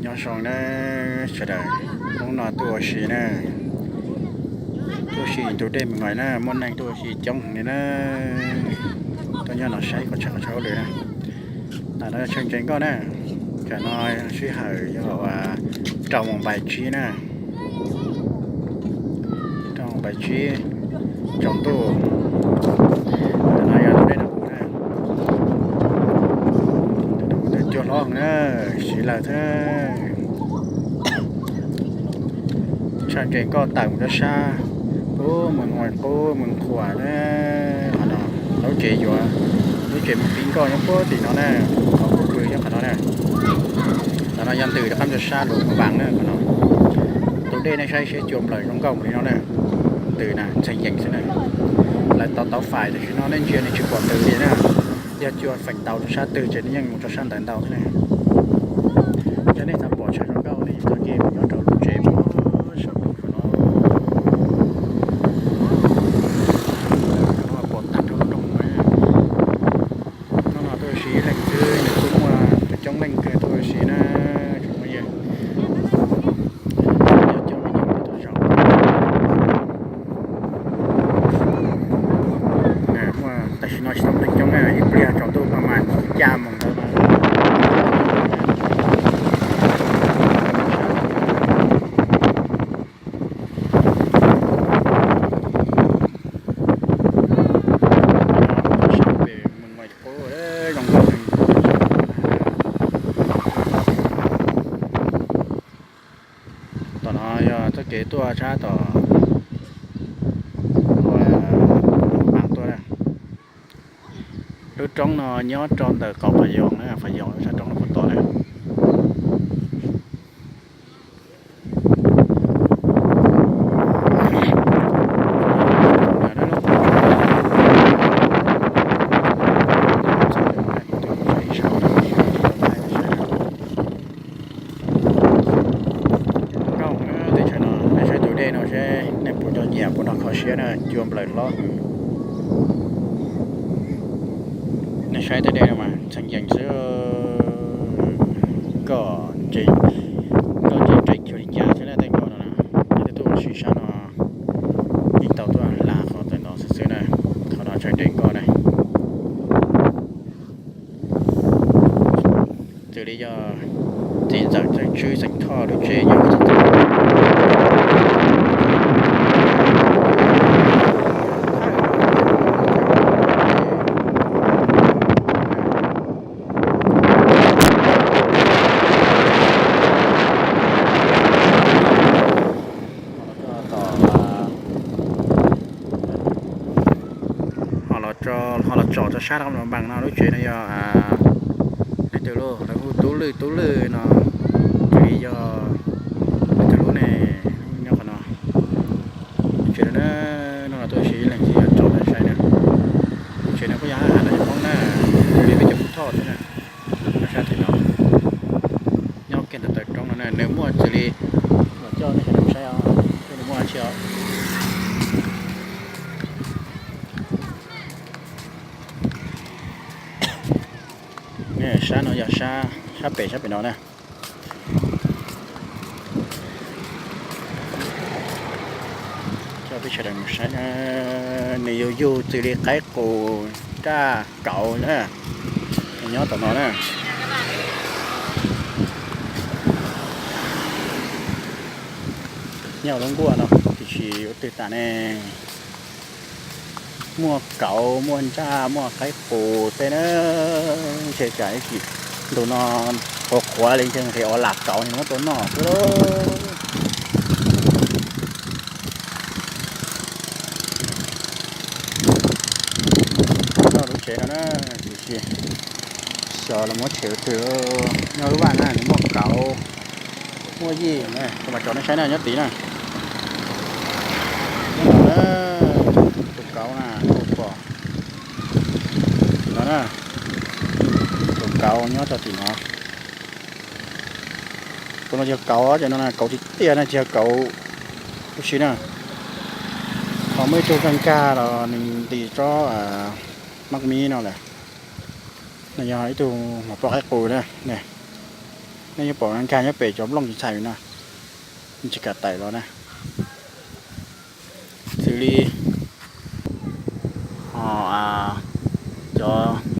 Nyob zoo na sawv daws, hnub no tuaj ua si na, tuaj ua si tus dej me me na, muaj neeg tuaj ua si coob heev li na. Tuaj nyob no saib qhov tshaj qhov tshaj ub lwm na. Tam no yog tsheej tsees nkauj na, tam no sij hawm yog rau moos npaim tsib na, rau moos npaim tsib tsaus ntuj. Tam no yog tus dej no kuv na, tus dej no kuv tus cua hlob na, siv lawm thiab. Tsheej tsees nkauj tawm mus rau sab qub mus, qub mus qhuas na, qhov no lub tsev yuav, lub tsev mus pib nkoj nyob puag tim no na, qhov kuv pw nyob qhov no na. Qhov no yog ntws rov qab rau sab Luas Phas Npas na qhov no. Tus dej nej saib seb cua nplawm zoo nkauj mus li no na. Ntws na, ntxhee yees xwb na. Lawv tau tau fais tam sim no nej ntsia nej tsis pom ntws li na. Yog cua feem ntau rau sab twg ces nej yeej mus rau sab ntawd ntau thiab na. Yog nej xav pom tshaj zoo nkauj nej txhob cia mus nyob rau lub tsev puag sab nraud no. Pom tag nrho lub nroog no. Hnub no tuaj ua si ib leeg xwb, nws kuj muaj coob leej kawg tuaj ua si na, tsoom phooj ywg. Coob coob me nyuam tuaj zaum. Muaj tam sim no tsis tau neeg coob na, ib pliag tsaus ntuj mas mas ncaj mus ntawd. Tom no yog txoj kev tuaj sab tom Luas Phas Npas tuaj na. Lub roob no nyob rau ntawm qaum Phas Yoos na, Phas Yoos lub sab roob no puag tom na. Zoo na, teb chaws no nej saib tus dej no seb nej puas nco nyiam puas nrog kho siab na, cua nplawm hlob heev. Nej saib tej dej no mas ntxhee yees xwb, nkoj ntse, nkoj ntse nrees cuag li cas xwb na tej nkoj no na. Yog nej tuaj ua si sab no yeej tau tuaj hla qhov ntawm no xwb xwb na, qhov no tsheej tsees nkauj na. Xws li yog txiv ntxawm Txawj Tswb xeem Thoj lub tsev nyob. Ho los tso, ho los tso rau sab Luas Phas Npas no, lub tsev no yog leej twg lub, lawv hu Tub Lwj, Tub Lwj no, ces yog leej twg lub ne, nyob qhov no. Lub tsev no, no los tuaj ua si ib leeg thiab yog tso rau saib na. Lub tsev no kuj yog hab has los yog Hmoob na, peb cov Hmoob Thoj thiab na. Nyob sab tim no, nyob kiag ntawm taw roob no na, nws muaj xws li, los coj nej sawv daws saib os, nws muaj dab tsi os. Sab no yog sab, sab pem, sab pem no na. Coj peb sawv daws mus saib, nws yug yug xws li qaib qus, nraj, kauv na, nyob tom no na. Nyob lub nkuaj no tiam sis ua twg tas ne. Muaj kauv, muaj nraj, muaj qaib qus tej na. Ntshe cas ib chim ntu no qhuav qhuav li ntshe nqhis ua lam kauv muab tau noj xwb lauj. Noj lub tsev no na, tiam sis xyov los muab tshem ua twg. Nyob lub vaj na nws muaj kauv, muaj yij, kuv mam tso nej saib na, nyob tid na. Nyob no na, tus kauv na, tus pom tim no na, tus kauv nyob rau tim no. Tus no yog kauv, cov no kauv tiag tiag na, tsis yog kauv ua si na. Ho muaj ib tug nkag nkag los nws nti tsob mab mib no lawm. No yog ib tug mos poj qaib qus na. Nej yuav pom nkag nyob pem cov nplooj tsis ntshai na, tsis kam tawm los na. Xws li ho